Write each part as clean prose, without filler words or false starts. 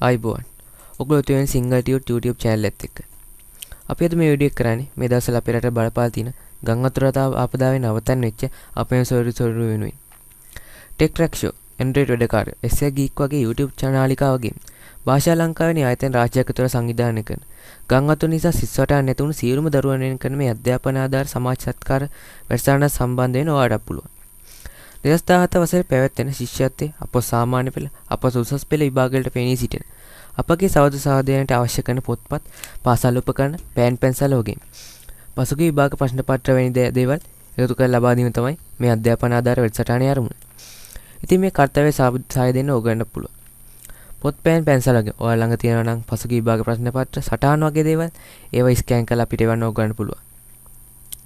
ආයුබෝවන්. ඔගොල්ලෝ තුවෙන Sinhala tute YouTube channel එකත් එක්ක. අපි අද මේ වීඩියෝ එක කරන්නේ මේ දවස්වල අපේ රටට බලපාලා තියෙන ගම් වතුර ආපදාවෙන් අවතන් වෙච්ච අපේ සොයුරු සොයුරු වෙනුවෙන්. Tech track show, Android වැඩකාරය, SL Geek වගේ YouTube චානලිකා වගේ භාෂා ලංකාවේ ආයතන රාජ්‍යයක් තුළ සංවිධානය කරන ගම් වතුර නිසා සිස් වටා නැතුණු සියලුම දරුවන් වෙනුවෙන් කරන මේ අධ්‍යාපන ආධාර සමාජ සත්කාර වැඩසටහන සම්බන්ධ වෙන ඔයාලට පුළුවන්. 2017 වසරේ පැවැත්වෙන ශිෂ්‍යත්වයේ අප සාමාන්‍ය පෙළ අප උසස් පෙළ විභාගවලට පෙනී සිටින අපගේ සහෝදර සහෝදරයන්ට අවශ්‍ය කරන පොත්පත්, පාසල් උපකරණ, පෑන් පැන්සල් වගේ පසුගිය විභාග ප්‍රශ්න පත්‍ර වැනි දේවල් එකතු කර ලබා දීම තමයි මේ අධ්‍යාපන ආධාර වැඩසටහනේ අරමුණ. ඉතින් මේ කර්තව්‍ය සහාය දෙන්න ඕගොල්ලන්ට පුළුවන්. පොත්, පෑන් පැන්සල් වගේ ඔයාලා ළඟ තියෙනවා නම් පසුගිය විභාග ප්‍රශ්න පත්‍ර සටහන් වගේ දේවල් ඒවා ස්කෑන් කරලා අපිට එවන්න ඕගොල්ලන්ට පුළුවන්.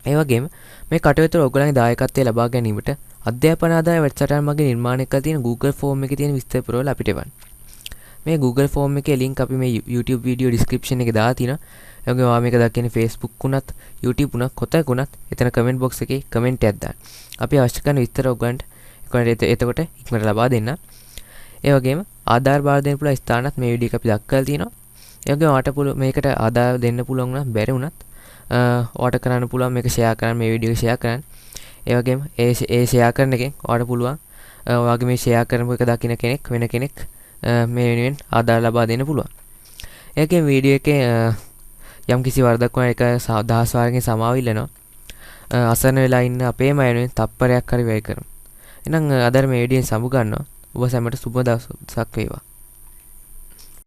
ඒ වගේම මේ කටයුතු වල ඔයගොල්ලන්ගේ දායකත්වය ලබා ගැනීමට අධ්‍යාපන ආදාය වැඩසටහන මගින් නිර්මාණය කර තියෙන Google Form එකේ තියෙන විස්තර පුරවලා අපිට එවන්න. මේ Google Form එකේ link අපි මේ YouTube video description එකේ දාලා තිනවා. ඒ වගේම ඔයා මේක දකින්නේ Facebook වුණත් YouTube වුණත් කොතනක වුණත් එතන comment box එකේ comment එකක් දාන්න. අපි අවශ්‍ය කරන විස්තර ඔයගොල්ලන්ට එතකොට ඉක්මනට ලබා දෙන්න. ඒ වගේම ආධාර බාර දෙන්න පුළුවන් ස්ථානත් මේ වීඩියෝ එක අපි දක්වලා තිනවා. ඒ වගේම ඔයාට පුළුවන් මේකට ආධාර දෙන්න පුළුවන් වුණත් බැරි වුණත් ඔයාට කරන්න පුළුවන් මේක ෂෙයා කරන්න, මේ වීඩියෝ එක ෂෙයා කරන්න. ඒ වගේම ඒ ෂෙයා කරන එකෙන් ඔයාට පුළුවන් ඔයාගේ මේ ෂෙයා කරපු එක දකින කෙනෙක් වෙන කෙනෙක් මේ වෙනුවෙන් ආධාර ලබා දෙන්න පුළුවන්. ඒ වගේම වීඩියෝ එකේ යම් කිසි වරදක් වුණා ඒක දහස් වාරකින් සමාව ඉල්ලනවා. අසරණ වෙලා ඉන්න අපේම අය වෙනුවෙන් තප්පරයක් හරි වැය කරමු. එහෙනම් අද මේ වීඩියෝෙන් සමු ගන්නවා. ඔබ සැමට සුබ දවසක් වේවා.